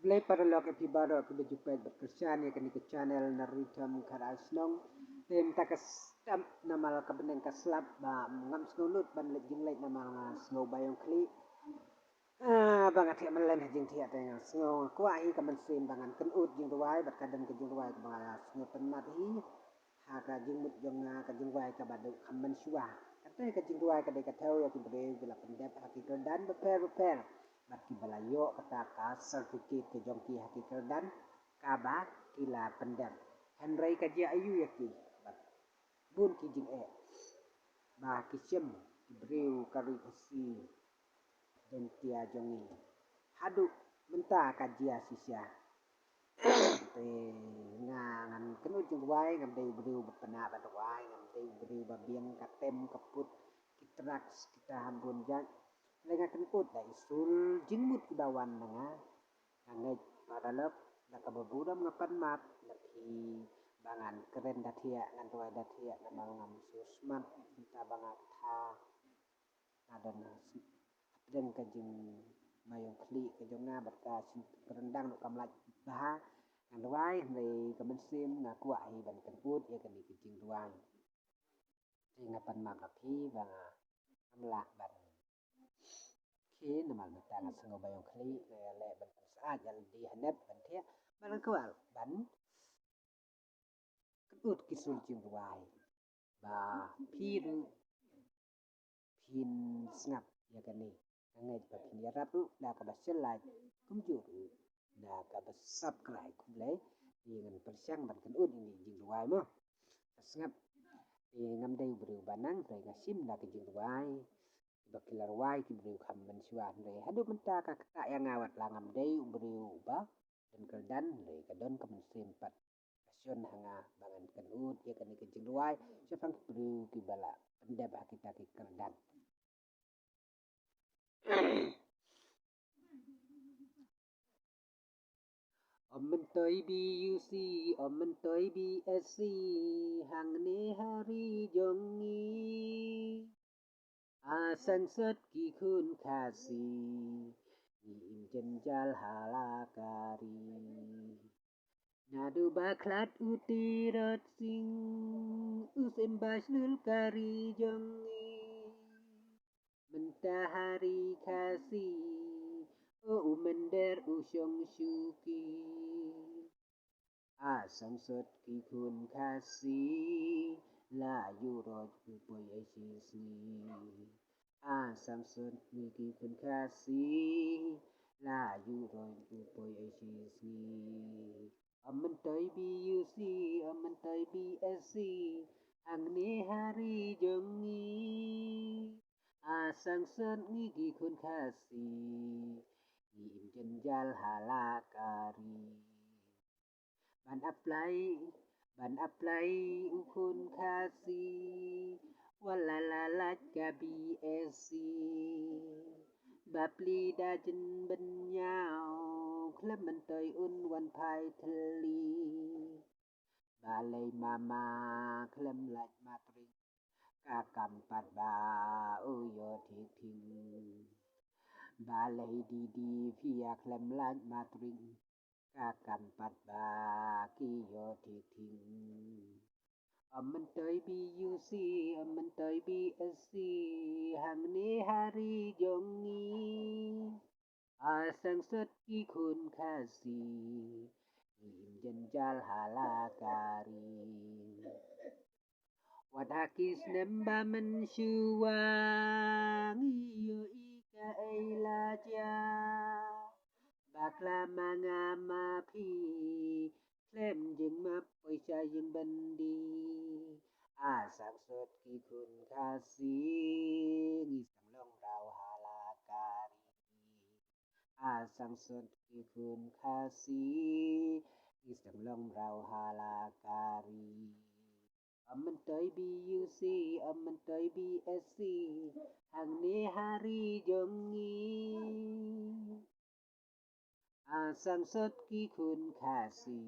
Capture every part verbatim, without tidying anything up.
Khublei paralok ïa phi baroh kiba ju peit bad kyrshan ïa kane ka channel Naritam Khar Ai Shnong. Te mynta ka step namar ka bneng ka slap ba ngam sngew lut ban leit jingleit namar nga sngew ba ïong khlieh. Ah, ba nga thiah malen ha jingthiah te nga sngew nga kwah hi ka mynsiem ba ngan kynud jingrwai bad ka don ka jingrwai kaba nga sngew tynnat hi. Ha ka jingmut jong nga ka jingrwai kaba dei kham mynshuwa. Kata ka jingrwai ka dei ka thew ïa ki briew ki la pyndep ha ki kyrdan bapher bapher bad kiba la ïoh kata ka certificate ka jong ki ha ki kyrdan kaba ki la pyndep. Hynrei ka jia aiu ïa ki bad bun ki jingeh ba ki shem ki briew ka ri Khasi Jaiñtia jong ngi. Haduh mynta ka jia shisha. Te nga ngan kynud jingrwai, ngam dei u briew ba pynah ban rwai, ngam dei u briew ba biang ka tem ka put ki drugs kita ha bun jait. Te nga kynud da i sul jingmut kiba wan na nga. Nga ngeit paralok, da kaba burom nga pan map na phi ba ngan kren da thiah, ngan rwai da thiah namar ngam sngewsmat mynta ba nga tha. Nga don hapdeng ka jingma ïong khlieh ka jong nga bad ka jingkyrendang ruh kam lait bha. Ngan rwai hynrei ka mynsiem nga kwah hi ban kynud ïa kane ka jingrwai. Te nga pan map na phi ba nga ngam lah ban khie namar mynta nga sngew ba ïong khlieh, nga leh ban pynsyaid ïa lade hanep ban thiah, ban kwah ban kynud ki sul jingrwai ba phi ruh phin sngap ïa kane. Nga ngeit ba phin ïarap ruh da kaba share, like, kumjuh ruh da kaba subscribe. Khublei. Te ngan pyrshang ban kynud ïa kane jingrwai mo. Ka sngap. Te ngam dei u briew ba nang, hynrei nga shim da ka jingrwai ba ki la rwai ki briew kham mynshuwa, hynrei haduh mynta ka ktah ïa nga wat la ngam dei u briew ba don kyrdan, hynrei ka don ka mynsiem pat ka shon ha nga ba ngan kynud ïa kane ka jingrwai shaphang ki briew kiba la pyndep ha kita ki kyrdan. Ym myntoi B U C, ym myntoi B S C, hangne ha ri jong ngi. A sangsot ki khun Khasi, ngi im jynjar ha la ka ri. Naduh ba khlad u Tirot Sing, u symbai shlur ka ri jong ngi. Mynta ha ri Khasi, o u mynder u shong shuki. A sangsot ki khun Khasi, la ïuh roit u poi ei shi sngi. A sangsot ngi ki khun Khasi, la ïuh roit u poi ei shi sngi. Ym myntoi B U C, ym myntoi B S C, hangne ha ri jong ngi. A sangsot ngi ki khun Khasi, ngi im jynjar ha la ka ri. Ban apply, ban apply u khun Khasi, wat la la lait ka B S C. Bapli da jin bynñiaw, khlem myntoi un wan phai thylli. Balei mama khlem lait matrik, ka kam pat ba u ïoh thik thik. Balei didi phi ïa khlem lait matrik, ka kam pat ba ki ïoh thik thik. Ym myntoi B U C, ym myntoi B S C, hangne ha ri jong ngi. A sangsot ki khun Khasi, ngi im jynjar ha la ka ri. Wat ha ki snem ba mynshuwa, ngi ïohi kaei la jia. Bakla ma nga ma phi, khlem jingmap poi sha ïingbyndi. A sangsot ki khun Khasi, ngi sdang long mraw ha la ka ri. A sangsot ki khun Khasi, ngi sdang long mraw ha la ka ri. Ym myntoi B U C, ym myntoi B S C, hangne ha ri jong ngi. A sangsot ki khun Khasi,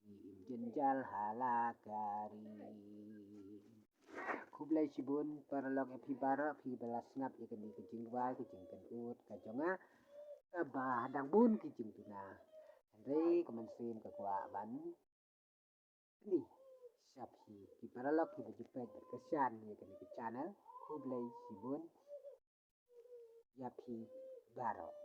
ngi im jynjar ha la ka ri. Khublei shibun paralok ïa phi baroh phi ba la sngap ïa kane ka jingrwai ka jingkynud ka jong nga. kaba dang bun ki jingduna. Hynrei ka mynsiem ka kwah ban pyni sha phi ki paralok kiba ju peit bad kyrshan ïa kane ka channel. Khublei shibun ïa phi baroh.